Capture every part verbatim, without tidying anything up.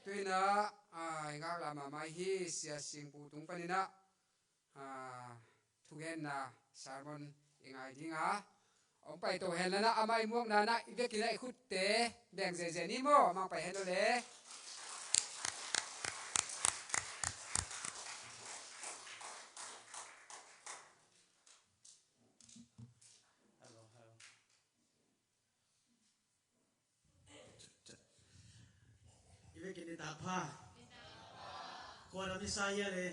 Tuinah, ah, i ngaklah mahmah hi. Sia Singpu tung paninah, ah, thugenna sermon i ngai dinga hong pai to hen la, amah i muakna-ah i vekinah i khutte beng zenzen ni maw, amah pai hen lo le. I vekin nitak pha. Khuadam i sa hia le?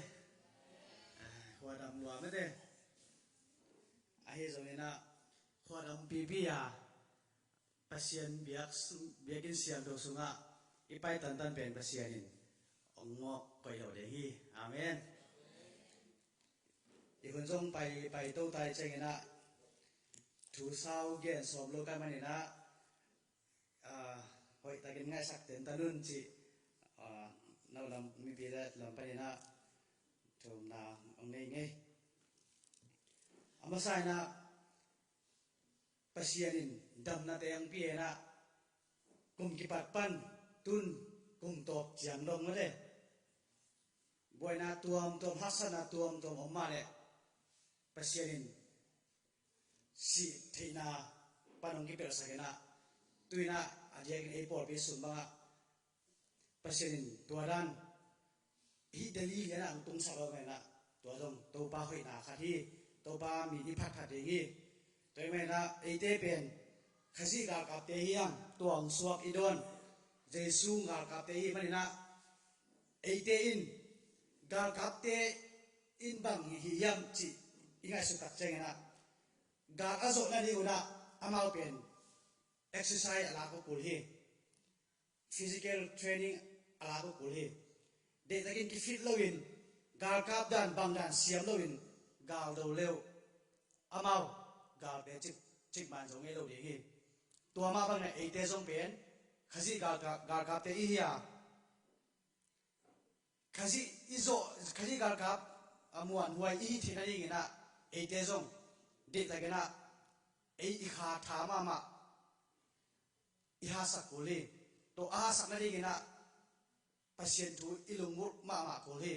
Khuadam lua mate. Ahi zonginah khuadam pipi a Pasian biak, biakinn siangtho sungah i pai tantan pen Pasian in hong ngawk koih lo ding hi. Amen. I hun zong pai, pai to tai cianginah thu sau gen sawm lo kai maninah, ah, hoihtakin ngaihsak tentan un cih, ah, no lam, mipi le lam paninah thumna hong nei ngei. A masa inah Pasian in damna teng pia inah kum kipat pan tun kum tawp ciang dong mate. Buaina tuamtuam, haksatna tuamtuam om mah leh Pasian in sih theihna pan hong kipelhsak inah, tuinah a diakin ei pawlpi sung bangah Pasian in tua dan hih Delhi lianah hong tungsak lo menah, tua zong Topa hoihna khat hi. Topa min i phatphat ding hi. Tua hi menah eite pen Khazih galkapte hi hang, tua hong suak i dawn Jesu galkapte hi maninah, eite in galkapte in bang hi hiam cih i ngaihsut tak cianginah, gal a zawh nading unah amau pen exercise a lak uh kul hi. Physical training a lak uh kul hi. Deihtakin kifit loin, galkap dan bang dan siam loin gal do leh amau galte cik, cikmah in zo ngei lo ding hi. Tua mah bangin eite zong pen Khazih galkap, galkapte i hi a, Khazih i zawh, Khazih galkap a muanhuai i hih theih nadinginah eite zong deihtakinah ei i kha tha mahmah i hasak kul hi. Tua a hasak nadinginah Pasian thu i lungmulh mahmah kul hi.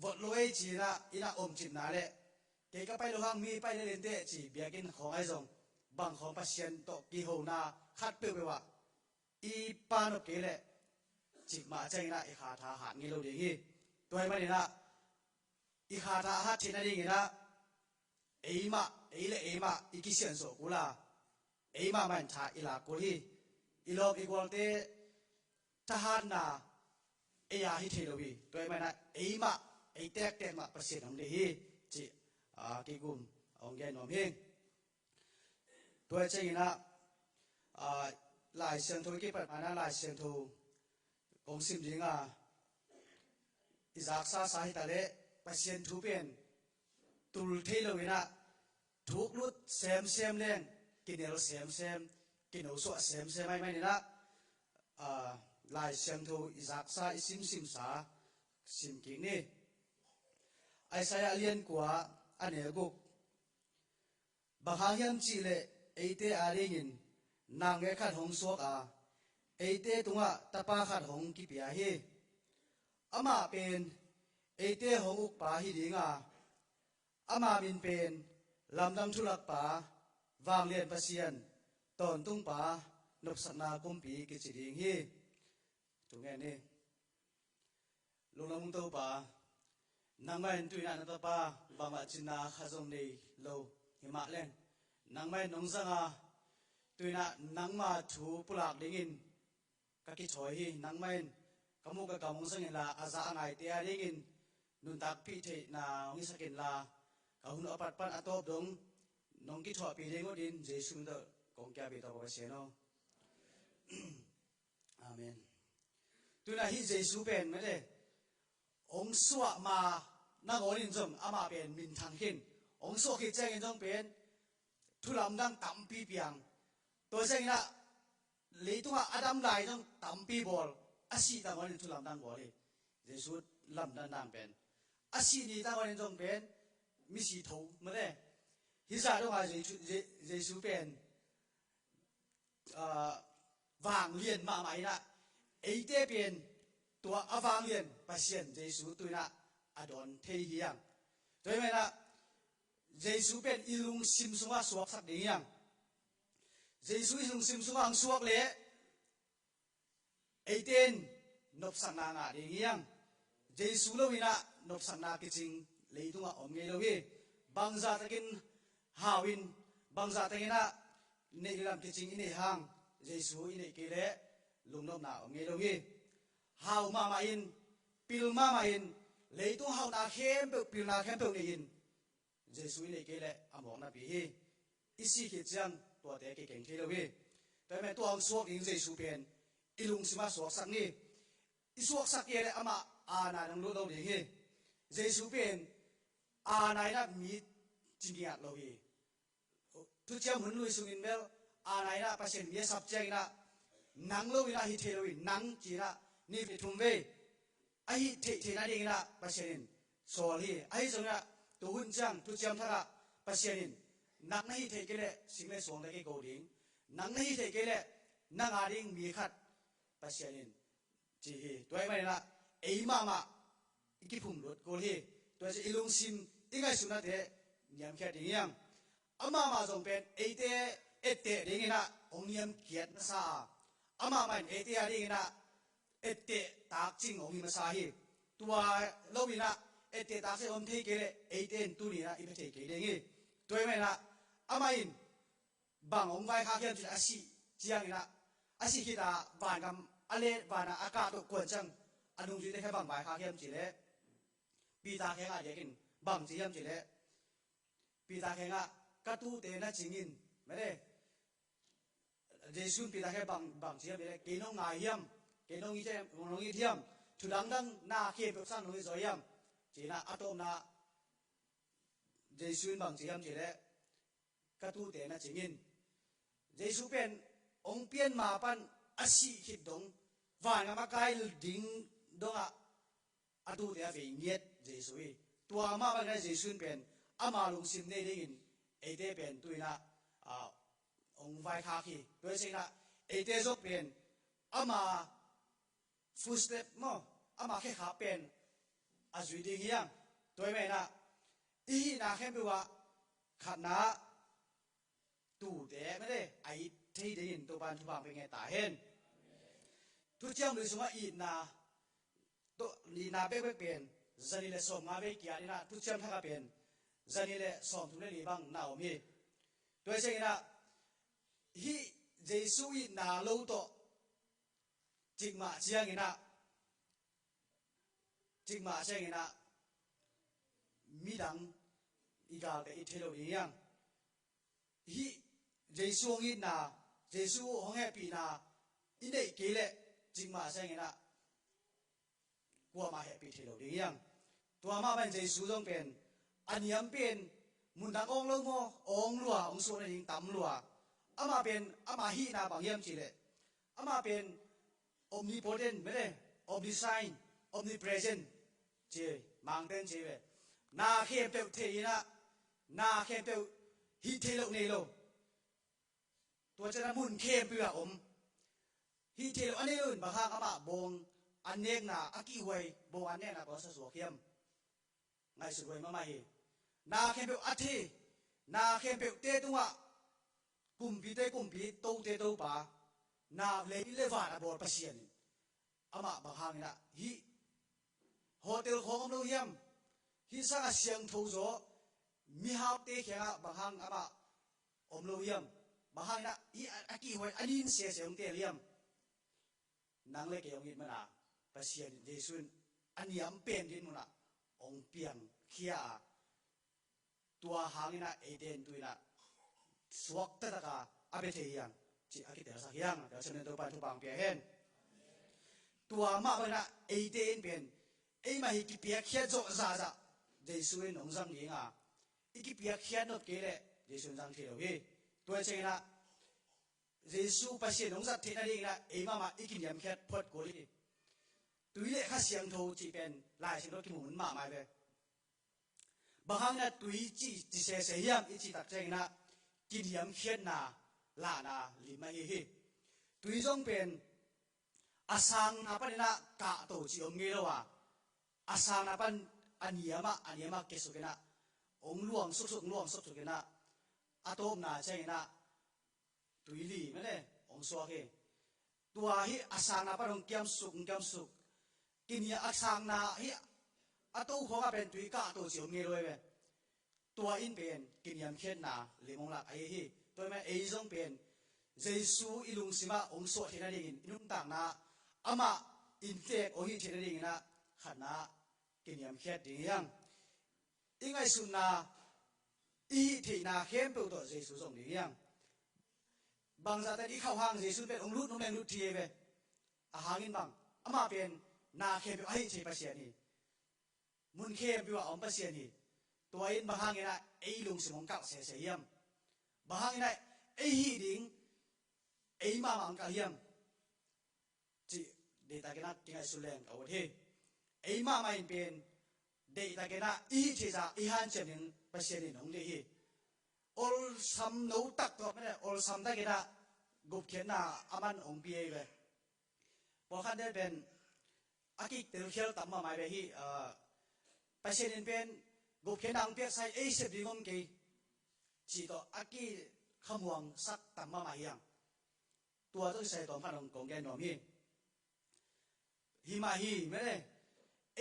Vot lo ei ci-inah, inah omcipna le kei ka pai lo hang, mi pai le lente ci, biakinn khawng ahi zong bang khawng Pasian tawh kihona khat peuhpeuh ah i panop kei leh cikmah cianginah i kha tha hat ngei lo ding hi. Tua hi maninah i kha tha a hat theih nadinginah eimah, ei le eimah i kisiansuah kul a, eimah mah in tha i lak kul hi. I lawm i gualte thahatna ei a hi thei lo hi. Tua hi maninah eimah, ei tektek mah Pasian hong deih hi cih, ah, kigum hong gen nuam hi. Tua hi cianginah, ah, Lai Siangtho i kipat manah Lai Siangtho kong sim dinga, i zaksa sa hi taleh Pasian thu pen tul thei loinah thuklut semsem leng, kinel semsem, kinosuah semsem ahi maninah, ah, Lai Siangtho i zaksa, i simsimsa sim kik ni. Isaiah a lian kua, a neu guk. Bang hang hiam cihleh eite adingin nang nge khat hong suak a, eite tungah tapa khat hong kipia hi. Amah pen eite hong ukpa hi dinga, ama min pen Lamdang Thulakpa, Vanglian Pasian, Tawntungpa, Nopsakna Kumpi kici ding hi. Tung en ni. Lunglamung Topa, nangmah in tuinah na tapa bangmah cinna khat zong nei lo hi mah leng, nangmah in nong zanga, tuinah nangma thu pulak dingin ka kithawi hi. Nangmah in ka muk ka kam hong zang inla, a za a ngaite adingin nuntakpih theihna hong hisak inla, ka hun a pat pan a tawp dong nong kithuahpih ding uh din Jesu min tawh kong kiapi tawh ka Pasian aw. Amen. Tuna hih Jesu pen mate, hong suah ma nangawnin zong amah pen minthang khin. Hong suah khit ciangin zong pen thulamdang tampi piang. Tua ciangin ah leitungah a dam lai zong tampi bawl. A sih tangawnin thulamdang bawl hi. Jesu lamdang dan pen a sih ni tangawnin zong pen misi tho mate. Hih zah dongah Jesu, Je-, Jesu pen ah, vanglian mahmah inah, eite pen tua a vanglian Pasian Jesu tu-in ah a dawn thei hi hang. Tua ahih manin ah Jesu pen i lungsim sungah suaksak ding hi hang. Jesu i lungsim sungah hong suak leh eite in nopsakna ngah ding hi hang. Jesu lo-in ah nopsakna kicing leitungah om ngei lo hi. Bangzah takin hau in, bangzah takin ah neih lam kicing i neih hang Jesu i neih kei leh lungnopna om ngei lo hi. Hau mahmah in, pil mahmah in, leitung hauhna khempeuh, pilna khempeuh nei in, Jesu i neih kei leh a mawk napi hi. I sih khit ciang tuate kikeng thei lo hi. Tua ahih manin tua hong suak ding Jesu pen i lungsimah suaksak ni. I suaksak kei leh amah aana in hong lut lo ding hi. Jesu pen aana in ah mi ci ngiat lo hi. Thuciam hun lui sungin bel aana in ah Pasian mi a sap ciangin ah nang lo-in ah hi thei lo hi, nang ci-in ah ni vei thum vei a hih theih theihna dingin ah Pasian in sawl hi. Ahi zongin ah tu hun ciang Thuciam Thak ah Pasian in nang na hih theih kei leh sing le suangte kei ko ding, nang na hih theih kei leh nang a ding mi khat Pasian in ci hi. Tua ahih manin ah ei mahmah i kiphum lut kul hi. Tua ahih ciang i lungsim, i ngaihsutnate niamkhiat ding hi hang. Amah mah zong pen eite etteh dingin ah hong niamkhiat masa a, amah mah in eite a dingin ah etteh takcing hong hi masa hi. Tua lo-in ah etteh takcing om thei kei leh eite in tuni-in ah i pia thei kei ding hi. Tua ahih manin ah amah in bang hong vaikhak hiam cih leh a sih ciangin ah, a sih khit a vangam a let, van a a kah tawh kuan ciang a nungzuite khat bang vaikhak hiam cih leh Peter khengah a diakin bang ci hiam cih leh, Peter khengah, "Ka tuute na cing in," mete. Jesu in Peter khengah bang, bang ci hiam cih leh, "Kei nong ngai hiam, kei nong it hiam, nong it hiam, thu dangdang na khempeuh sang nong it zaw hiam?" Ci-in ah a tawpna Jesu in bang ci hiam cih leh, "Ka tuute na cing in." Jesu pen hong pian ma pan a sih khit dong, vangam a kai ding dongah a tuute a vei ngiat Jesu hi. Tua mah bangin ah Jesu in pen ama lungsim nei dingin eite pen tu-in ah, ah, hong vaikhak hi. Tua hi ciangin ah eite zong pen ama footstep maw, ama khekhap pen a zui ding hi hang. Tua ahih manin ah i hihna khempeuh ah khatna ah tuute mete a it thei dingin Topa'n thupha pia ngen ta hen. Thuciam Lui sungah itna, itna bekbek pen zanih le sawmnga vei kiat in ah, Thuciam Thak ah pen zanih le sawmthum le li bang na om hi. Tua hi ciangin ah hih Jesu itna lo tawh cikmah ciangin ah, cikmah ciangin ah midang i galte it thei lo ding hi hang. Hih Jesu hong itna, Jesu hong hehpihna i neih kei leh cikmah ciangin ah kuamah hehpih thei lo ding hi hang. Tua mah bangin Jesu zong pen a niam pen mun dang awng lo maw, awng lua, hong suah nading tam lua. Amah pen ama hihna bang hiam cih leh, amah pen omnipotent mete, omniscient, omnipresent ci, Mangte in ci ve. Na khempeuh thei in ah, na khempeuh hih theih loh nei lo. Tua ciangin ah mun khempeuh ah om. Hih theih loh a nei lo in bang hang amah bawng an nekna a kihhuai, bawng an nekna tawh a sa suak hiam? Ngaihsut huai mahmah hi. Na khempeuh a thei, na khempeuhte tungah kumpite kumpi, tote topa, na lei le van a bawl Pasian in amah bang hangin ah hih hotel khawng om lo hiam? Hih sang a siangtho zaw mihaute kiangah bang hang amah om lo hiam? Bang hangin ah hih a, a kihhuai a nin sese hong teel hiam? Nang le kei hong it mana Pasian in, Jesu in a niam pen din munah hong piangkhia a, tua hangin ah eite in tu-in ah suak taktak a a bia thei hi hang cih a kitelsak hi hang. Tua ciangin Topa in thupha hong pia hen. Tua mah bangin ah eite in pen eimah hi kipiakkhiat zawh zahzah Jesu in hong zang ding a, i kipiakkhiat nop kei leh Jesu in zang thei lo hi. Tua ciangin ah Jesu Pasian hong zat theih nadingin ah ei mahmah i kiniamkhiat phot kul hi. Tui le Kha Siangtho cih pen Lai Siangtho kimu mun mahmah hi ve. Bang hangin ah tui cih ci sese hiam i cih tak ciangin ah kiniamkhiatna lahna lim ahi hi. Tui zong pen a sangna panin ah kahto cih om ngei lo a, a sangna pan a niam ah, a niam ah kiasuk in ah, hong luang suksuk, hong luang suksuk in ah, a tawpna ciangin ah tuili mene hong suak hi. Tua hi a sangna pan hong kiamsuk, hong kiamsuk. Kiniam a sangna hi a to khawng ah pen tui kahto cih om ngei lo hi ve. Tua in pen kiniamkhiatna lim hong lak ahi hi. Tua hi mah ei zong pen Jesu i lungsim ah hong suah theih nadingin, i nuntakna ah amah inntek hong hih theih nadingin ah khatna kiniamkhiat ding hi hang. I ngaihsutna, i hih theihna khempeuh tawh Jesu zong ding hi hang. Bangzahte i khauh hang Jesu pen hong lut, hong leng lut thei hi ve. A hangin bang, amah pen na khempeuh a hih thei Pasian hi. Mun khempeuh ah a om Pasian hi. Tua in bang hangin ah ei lungsim hong kalh sese hiam? Bang hangin ah ei hih ding ei mahmah hong kalh hiam? Cih deihtakin ah kingaihsun leng ka ut hi. Ei mahmah in pen deihtakin ah i hih theih zah i hanciam ding Pasian in hong deih hi. Olsam no tak tawh mene, olsam takin ah gupkhiatna aman hong pia hi ve. Pawlkhat pen a kitelkhial tam mahmah hi ve hi, ah, Pasian in pen gupkhiatna hong piaksa hi, ei sep ding om kei, cih tawh a kikhamuangsak tam mahmah hi hang. Tua tawh kisai tawm khat hong kong gen nuam hi. Hi mah hi mene,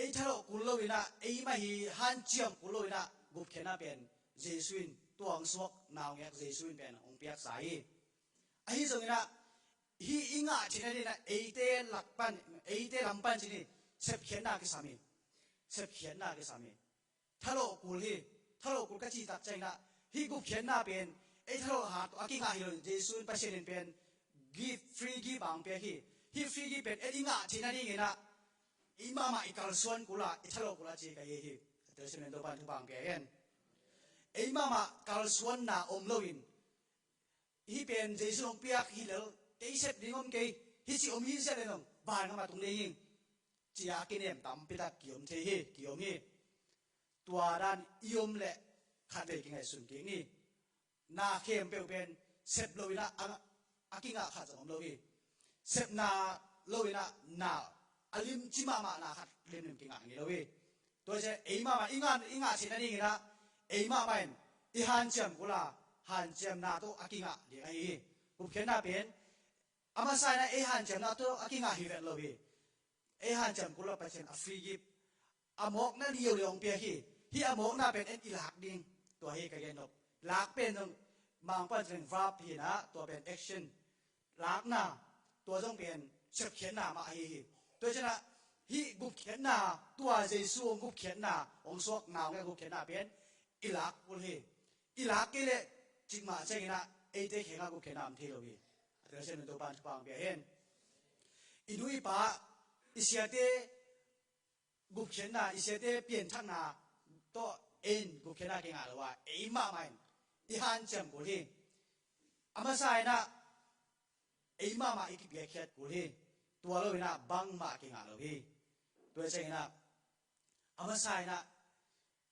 ei thalawh kul lo in ah, ei mah hi hanciam kul lo in ah gupkhiatna pen Jesu in, tua hong suak na hong ek Jesu in pen hong piaksa hi. Ahi zongin ah hih i ngah theih nadingin ah eite lak pan, eite lam pan ci ni, sepkhiatna kisam hi. Sepkhiatna kisam hi. Thalawh kul hi. Thalawh kul ka cih tak ciangin ah hih gupkhiatna pen ei thalawh hat tawh a kingah hi lo in, Jesu in, Pasian in pen gift, free gift a hong piak hi. Hih free gift pen ei i ngah theih nadingin ah ei mahmah i kalsuan kul a, i thalawh kul a ci ka hi hi. Telsiam in Topa'n thupha hong pia hen. Ei mahmah kalsuanna om lo in, hih pen Jesu hong piak hi lel, kei sep ding om kei, hih ci om hi sia le nong vangam a tung ding hi, ci-a a kinem tampi tak kiom thei hi, kiom hi. Tua dan i om leh khatvei kingaihsun kik ni. Na khempeuh pen sep lo in ah a, a kingah khat zong om lo hi. Sepna lo in ah na a limci mahmah na khat limlim kingah ngei lo hi. Tua ciang ei mahmah i ngah, i ngah theih nadingin ah ei mahmah in i hanciam kul a, hanciamna tawh a kingah ding ahi hi. Gupkhiatna pen a masa in ah ei hanciamna tawh a kingah hi vet lo hi. Ei hanciam kul a, Pasian a free gift, a mawkna liau liau hong piak hi. Hih a mawkna pen en i lak ding, tua hi ka gen nop. Lak pen zong Mangpau in verb hi in ah, tua pen action. Lakna, tua zong pen sepkhiatna mah ahi hi. Tua ciang ah hih gupkhiatna, tua Jesu hong gupkhiatna, hong suakna, hong gupkhiatna pen i lak kul hi. I lak kei leh cikmah ciangin ah eite kiangah gupkhiatna om thei lo hi. A telsiam in Topa'n thupha hong pia hen. I nu i pa, i siate gupkhiatna, i siate pianthakna tawh ei in gupkhiatna kingah lo a, ei mahmah in i hanciam kul hi. A masa in ah ei mahmah i kipiakkhiat kul hi. Tua lo in ah bangmah kingah lo hi. Tua ciangin ah a masa in ah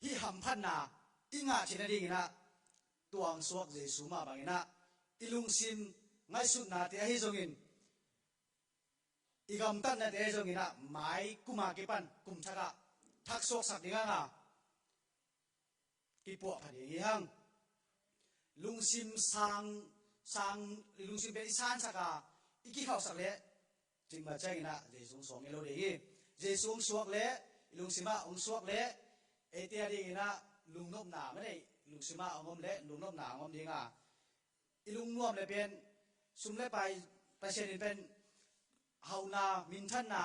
hih hamphatna i ngah theih nadingin ah tua hong suak Jesu mah bangin ah i lungsim ngaihsutnate ahi zongin, i gamtatnate ahi zongin ah mai kum a kipan kum thak ah thak suaksak ding hang a kipuah pha ding hi hang. Lungsim sang, sang, lungsim pen i sansak a, i kikhauhsak leh cikmah ciangin ah Jesu hong suak ngei lo ding hi. Jesu hong suak leh, i lungsim ah hong suak leh eite a dingin ah lungnopna, mah nei, lungsim ah hong om leh lungnopna hong om ding a, i lungnuam leh pen sum le pai, Pasian in pen hauhna, minthanna,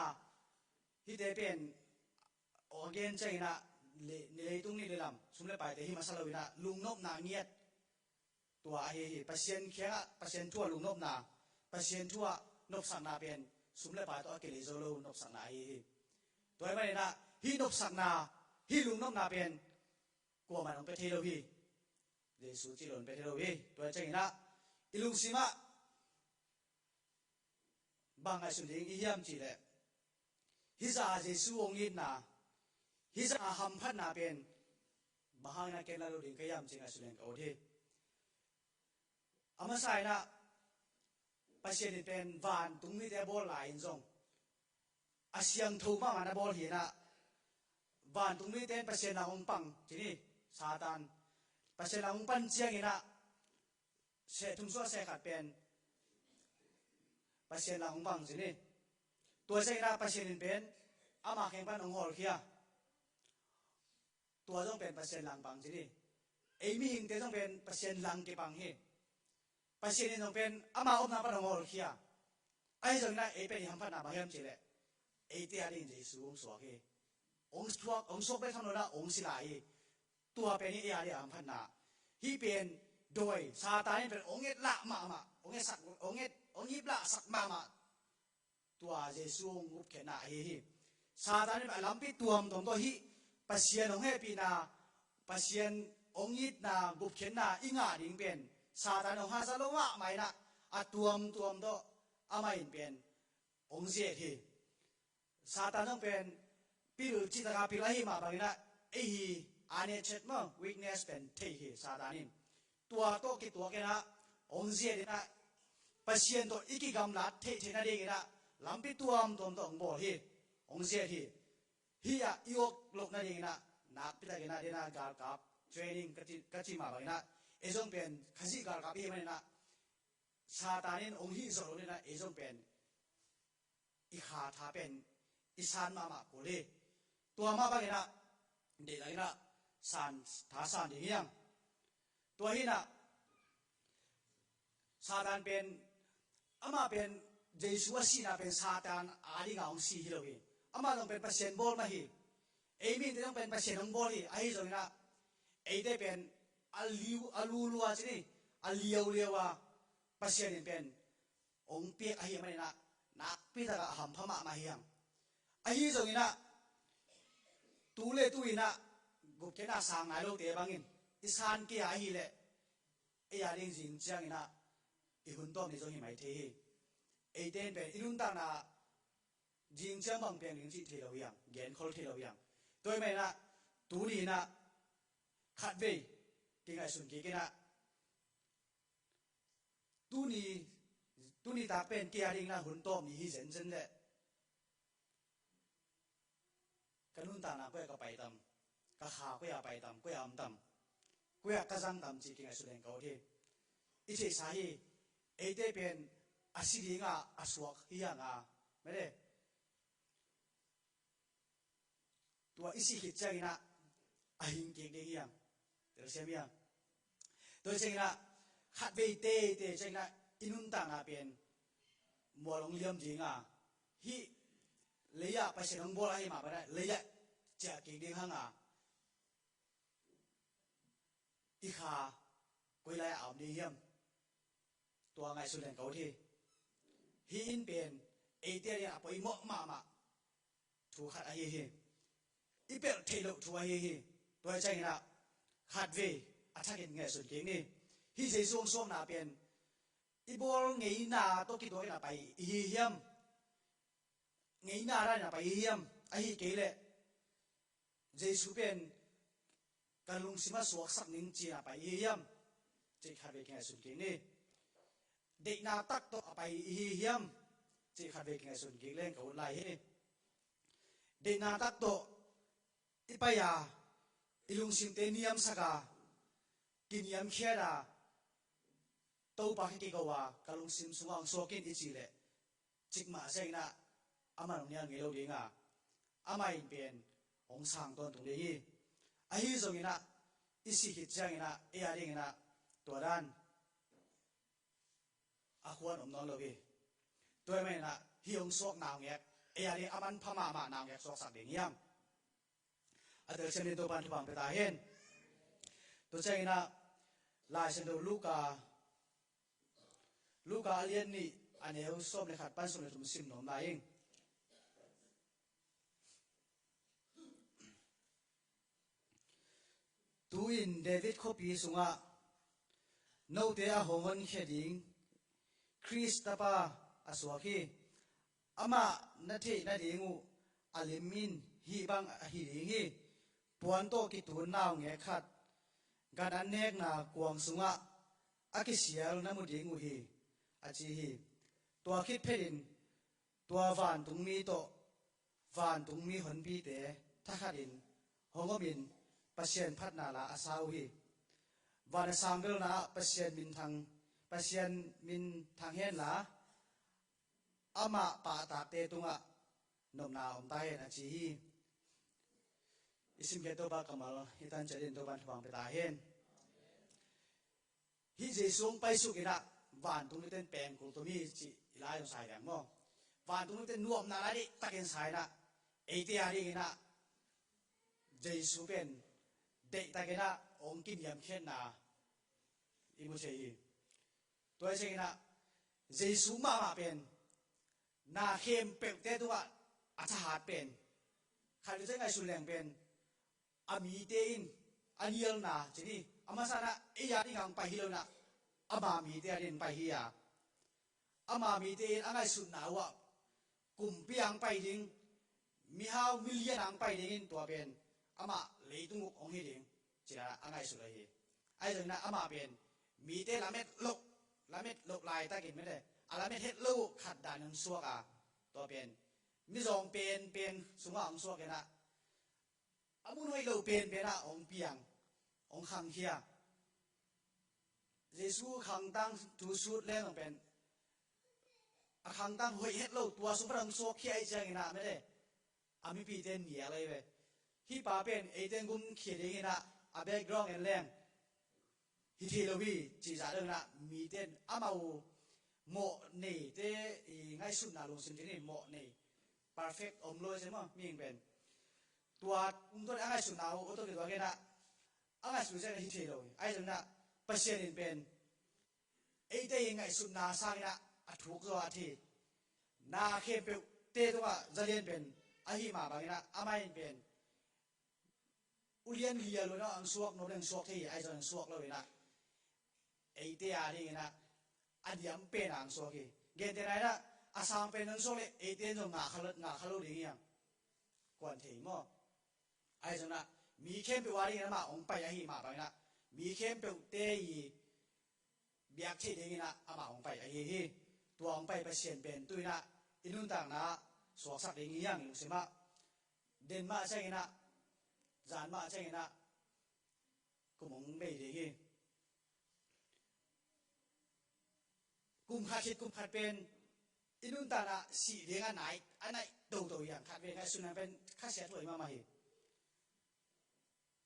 hihte pen a gen ciangin ah ni leitung ni leilam sum le paite hi masa lo in ah lungnopna ngiat, tua ahi hi. Pasian kiangah, Pasian thu ah lungnopna, Pasian thu ah nopsakna pen sum le pai tawh a kilei zo lo nopsakna ahi hi. Tua ahih manin ah hih nopsakna, hih lungnopna pen kuamah in hong pia thei lo hi. Jesu cih lo in pia thei lo hi. Tua ciangin ah i lungsim ah bang ngaihsun ding i hiam cih leh, hih zah a Jesu hong itna, hih zah a hamphatna pen bang hangin a ken la lo ding ka hiam cih ngaihsun leng ka ut hi. A masa in ah Pasian in pen vantung mite a bawl lai-in zong a siangtho mahmah na bawl hi inah, vantung mite in Pasian lang hong pang ci ni. Satan Pasian lang hong pan ciang inah, seh thum suah seh khat pen Pasian lang hong pang ci ni. Tua ciang inah Pasian in pen ama kheng pan hong hawlkhia. Tua zong pen Pasian lang pang ci ni. Ei mihingte zong pen Pasian lang kipang hi. Pasian in zong pen ama omna pan hong hawlkhia. Ahi zong inah ei pen i hamphatna bang hiam cih leh, eite a dingin Jesu hong suak hi. Hong suak, hong suak bek tham lo inah hong si lai hi. Tua pen hi ei a ding a hamphatna. Hih pen dawi, Satan in pen hong etlah mahmah, hong etsak, hong et, hong iplahsak mahmah. Tua Jesu hong gupkhiatna ahi hi. Satan in a lampi tuamtuam tawh hih Pasian hong hehpihna, Pasian hong itna, gupkhiatna i ngah ding pen Satan hong hazat lo mahmah inah, a tuamtuam tawh amah in pen hong ziat hi. Satan zong pen pil citaka pil ahi mah bang inah, ei hi a ne chet maw, weakness pen thei hi Satan in. Tua tawh kituak inah hong ziat inah, Pasian tawh i kigamlat theihtheih nading inah lampi tuamtuam tawh hong bawl hi. Hong ziat hi. Hih ah i awk loh nading inah nakpitak inah dena galkap training ka ci, ka ci mah bang inah, ei zong pen Khazih galkap i hih man inah, Satan in hong hih zawh lo inah ei zong pen i kha tha pen i san mahmah kul hi. Tua mah bang inah deihtak inah san, tha san ding hiam? Tua hi inah Satan pen, amah pen Jesu a sihna pen Satan a dingah hong si hi lo hi. Amah zong pen Pasian bawl mah hi. Ei mihingte zong pen Pasian hong bawl hi. Ahi zong inah eite pen a liu, a lulua ci ni, a liauliau a Pasian in pen hong piak ahih man inah nakpi takah a hampha mahmah hi hang. Ahi zong inah tu le tu inah gupkhiatna sang nai lote bangin i san kei a ahih leh, ei a ding zing ciang inah i hun tawp ni zong hi mai thei hi. Eite in pen i nuntakna zing ciang bang piang ding cih thei lo hi hang, genkhol thei lo hi hang. Tua ahih man inah tuni inah khatvei kingaihsun kik inah, tuni, tuni tak pen kei a ding inah hun tawp ni hi zenzen leh, ka nuntakna koi ah ka pai tam, ka kha koi ah pai tam, koi ah om tam, koi ah ka zang tam cih kingaihsun leng ka ut hi. I theihsa hi, eite pen a si dinga a suak hi hang a, mede. Tua i sih khit ciang inah a hing kik ding hi hang. Telsiam hi hang. Tua ciang inah khatvei teitei ciang inah i nuntakna pen mual hong liam ding a, hih lei ah Pasian hong bawl ahih mah bang inah lei ah ciah kik ding hang a, i kha koi lai ah a om ding hiam? Tua ngaihsun leng ka ut hi. Hih in pen eite a dingah a poimawh mahmah thu khat ahi hi. I pelh theih loh thu ahi hi. Tua hi ciang inah khatvei a thakin ngaihsun kik ni. Hih Jesu hong suakna pen i bawl ngeina tawh kituak in a pai i hi hiam? Ngeina dan in a pai i hi hiam? Ahih kei leh Jesu pen ka lungsim a suaksak ning ci-in a pai i hi hiam? Cih khatvei kingaihsun kik ni. Deihna tak tawh a pai i hi hiam? Cih khatvei kingaihsun kik leng ka ut lai hi. Deihna tak tawh i pai a, i lungsimte niamsak a, kiniamkhiat a, Topa ka kigo a, ka lungsim sungah hong suak in i cih leh, cikmah ciang inah amah hong nial ngei lo ding a, amah in pen hong sang tawntung ding hi. Ahi zong inah i sih khit ciang inah ei a ding inah tua dan a khuan om nawn lo hi. Tua ahih man inah hih hong suak naungek, ei a ding a manpha mahmah naungek suaksak ding hiam? A telsiam dingin Topa'n thupha pia ta hen. Tua ciang inah Lai Siangtho Luka, Luka a lian nih, a neu sawm le khat pan sawm le thum sim nuam lai ing. Tu-in David khuapi sungah note a hong honkhia ding Khrist tapa a suak hi. Amah na theih nading uh a lim in hih bang ahi ding hi. Puan tawh kitun naungek khat gan an nekna kuang sungah a kisial na mu ding uh hi, a ci hi. Tua khit phetin tua vantungmi tawh Vantung mi honpite thakhatin hong omin Pasian phatna la a sa uh hi. Van a sang belna ah Pasian minthang, Pasian minthang henla, amah pahtakte tungah nopna om ta hen, a ci hi. I simkhiat Topa kammal i tan ciat in Topa in thupha pia ta hen. Hih Jesu hong paisuk inah vantung mite in pengkul tum hi cih i lai hong sai liang maw? Vantung mite in nuamna lai deihtakin sa inah, eite a ding inah Jesu pen deihtakin ah hong kiniamkhiatna i mu thei hi. Tua hi ciangin ah Jesu mahmah pen na khempeuhte tungah a thahat pen, khat vei ciang ngaihsun leng pen a mite in a nialna ci ni, a masa inah ei a ding hong pai hi lo inah, ama mite a ding pai hi a, ama mite in a ngaihsutna uh ah kumpi hong pai ding, mihau milian hong pai ding in, tua pen amah leitung uk hong hi ding ci-a a ngaihsut ahi. Ahi zongin ah amah pen mite lamet loh, lamet loh laitakin mite a lamet het loh uh khat dan hong suak a, tua pen mizawng penpen sungah hong suak inah, a mun hoih lo penpen ah hong piang, hong khangkhia. Jesu khangtang thu sut leng pen a khangtang hoih het lo, tua sung pan hong suakkhia ahih ciangin ah mite a mipite in nial ahi ve. Hih pa pen eite in gumkhia ding inah a background en leng hi thei lo hi cih zah deuh inah mite in amau mawh neite i ngaihsutna lungsim ci ni, mawh nei, perfect om lo i ci maw, mihing pen. Tua ungtuan a ngaihsutna uh, uh tawh kituak inah a ngaihsut ciang hi thei lo hi. Ahi zongin ah Pasian in pen eite i ngaihsutna sangin ah a thuk zaw a thei. Na khempeuhte tungah zalian pen ahi mah bangin ah amah in pen ulian lial lo inah ang suak, nop leng suak thei hi, ahi zongin ang suak lo inah eite a ding inah a diam pen ang suak hi. Gentehna inah a sang pen ang suak leh eite in zong ngah kha lo, ngah kha lo ding hi ang. Kuan thei maw? Ahi zongin ah mi khempeuh a ding inah amah hong pai ahi mah bangin ah mi khempeuhte i biak theih ding inah amah hong pai ahi hi. Tua hong pai Pasian pen tu inah i nuntakna suaksak ding hi ang, i lungsim ah. Den mah ciangin ah, zan mah ciangin ah kum hong bei ding hi. Kum khat khit kum khat pen i nuntakna sih ding a nai, a nai toto hi ang. Khat vei ngaihsun ang pen khasia thuai mahmah hi.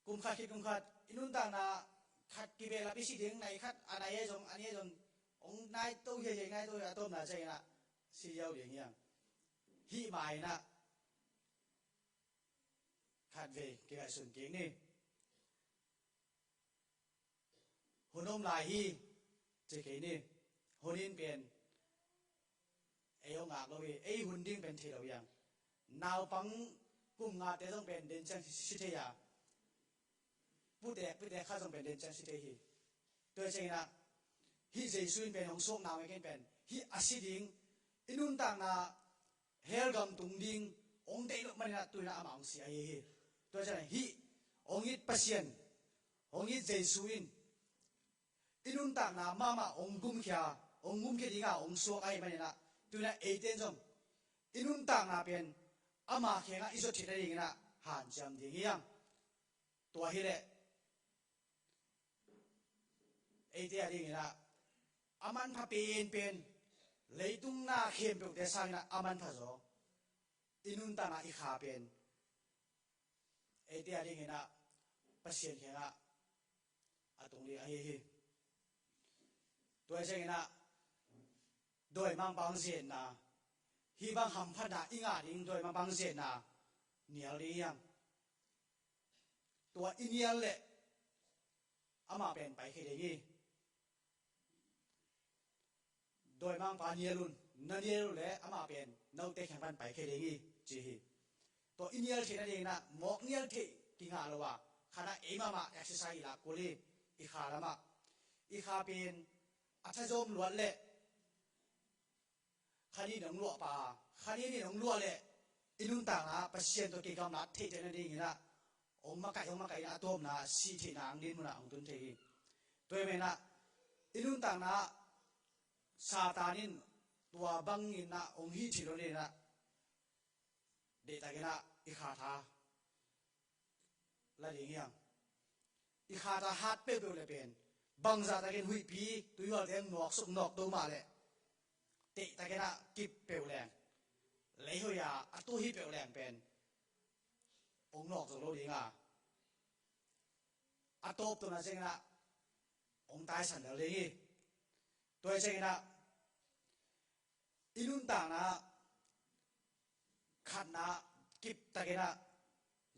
Kum khat khit kum khat i nuntakna khat kibehlap i sih ding, nai khat a nai ahi zong, a nih ahi zong hong nai to hiaihiai, nai to hiai, a tawpna ciangin ah si ziau ding hi ang. Hih mah inah khat vei kingaihsun kik ni. Hun om lai hi ci kei ni. Hun in pen ei hong ngak lo hi, ei hun ding pen thei lo hi ang. Naupang kum ngate zong pen den ciang si thei a, putek pitek khat zong pen den ciang si thei hi. Tua hi ciangin ah hih Jesu in pen hong suak nau ngei ken pen hih a si ding, i nuntakna hell gam tung ding hong deih loh manin ah tu inah amah hong si ahi hi. Tua hi ciangin ah hih hong it Pasian, hong it Jesu in i nuntakna mahmah hong gumkhia, hong gumkhia ding a hong suak ahih manin ah tu inah eite in zong i nuntakna pen ama khengah i zuat theih nading inah hanciam ding hi ang. Tua hileh eite a ding inah a manpha penpen, leitung na khempeuhte sang inah a manpha zaw, i nuntakna i kha pen eite a ding inah Pasian khengah a tung ding ahi hi. Tua hi ciangin ah dawimangpa hong ze-etna, hih bang hamphatna i ngah ding dawimangpa hong ze-etna nial ding hi ang. Tua i nial leh amah pen paikhia ding hi. Dawimangpa nial un, na nial uh leh amah pen note kheng pan paikhia ding hi ci hi. Tua i nial theih nading inah mawk nial theih kingah lo a, khat ah ei mahmah exercise i lak kul hi. I kha lamah, i kha pen a thazawm luat leh kha nih in hong luah pah a, kha nih in hong luah leh i nuntakna Pasian tawh kigamlat theih theih nading inah hong makaih, hong makaih inah a tawpna sih theihna hong din munah hong tun thei hi. Tua hi manin ah i nuntakna Satan in tua bangin ah hong hih theih lo inah Deihtakin ah i khat a la ding hiam? I khat a hat peuhpeuh le pen bangzah takin huihpi tuihualte nawk suk nawk do mah leh, deihtakin ah kip peuh leng, leihoi a a tu hi peuh leng pen hong nawk zo lo ding a, a tawptawpna ciangin ah hong taisan lel ding hi. Tua hi ciangin ah i nuntakna khatna kiptakin ah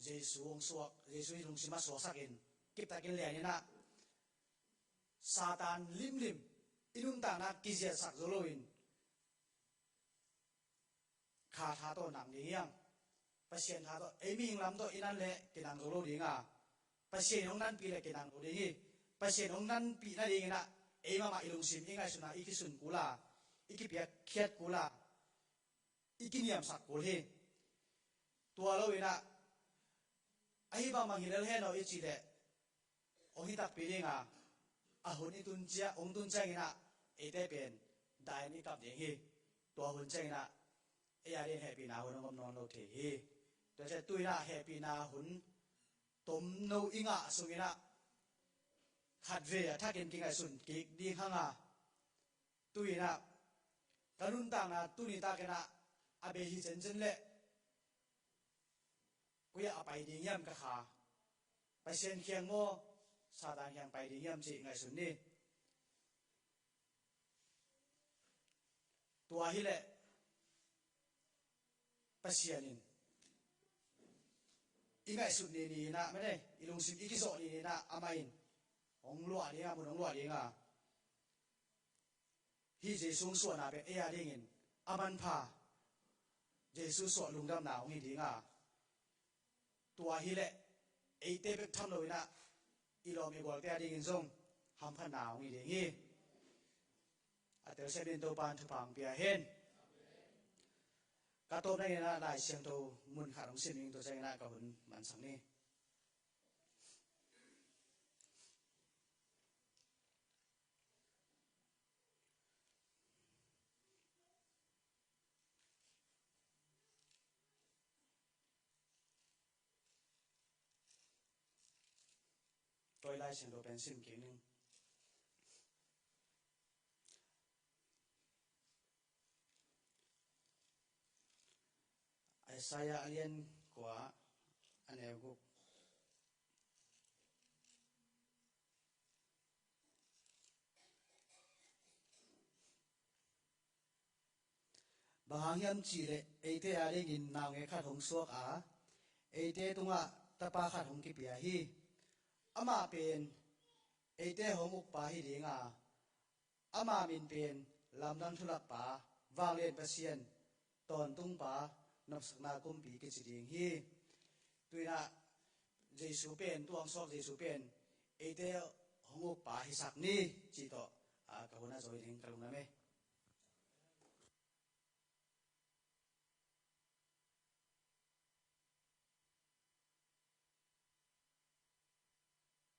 Jesu hong suak, Jesu i lungsim ah suaksakin kiptakin lianin ah Satan limlim i nuntakna kiziatsak zo loin kha tha tawh nang ding hiam? Pasian tha tawh, ei mihing lam tawh i nan leh kinang zo lo ding a, Pasian in hong nanpih leh kinang lo ding hi. Pasian hong nanpih nadingin ah ei mahmah i lungsim, i ngaihsutna i kisun kul a, i kipiakkhiat kul a, i kiniamsak kul hi. Tua loin ah ahi bangbang hi lel hen aw i cih leh hong hi takpi ding a, a hun i tun ciang, hong tun ciangin ah eite pen dahin i kap ding hi. Tua hun ciangin ah ei a dingin hehpihna hun hong om nawn lo thei hi. Tua ciang tu-in ah hehpihna hun tomno i ngah sungin ah khatvei a thakin kingaihsun kik ding hang a, tu-in ah ka nuntakna tuni takin ah a bei hi zenzen leh koi ah a pai ding hiam ka kha? Pasian kiang maw, Satan kiang pai ding hiam cih ngaihsun ni. Tua hi leh Pasian in i ngaihsut ni ni-in ah, mene, i lungsim i kizawh ni ni-in ah amah in hong luah ding a, mun hong luah ding a, hih Jesu hong suahna pen ei a dingin a manpha, Jesu suah lungdamna hong hi ding a, tua hi leh eite bek tham loin ah i lawm i gualte a dingin zong hamphatna hong hi ding hi. A telsiam in Topa'n thupha hong pia hen. Ka tawpna in ah Lai Siangtho mun khat hong sim ning, tua ciangin ah ka hun mansak ni. Tua i Lai Siangtho pen sim kik ning. Isaiah a lian kua, a neu guk. Bang hang hiam cih leh eite a dingin naungek khat hong suak a, eite tungah tapa khat hong kipia hi. Amah pen eite hong ukpa hi ding a, ama min pen Lamdang Thulakpa, Vanglian Pasian, Tawntungpa, Nopsakna Kumpi kici ding hi. Tu-in ah Jesu pen, tu hong suak Jesu pen eite hong ukpa hisak ni cih tawh, a, ka hun a zawi ding ka lungdam hi.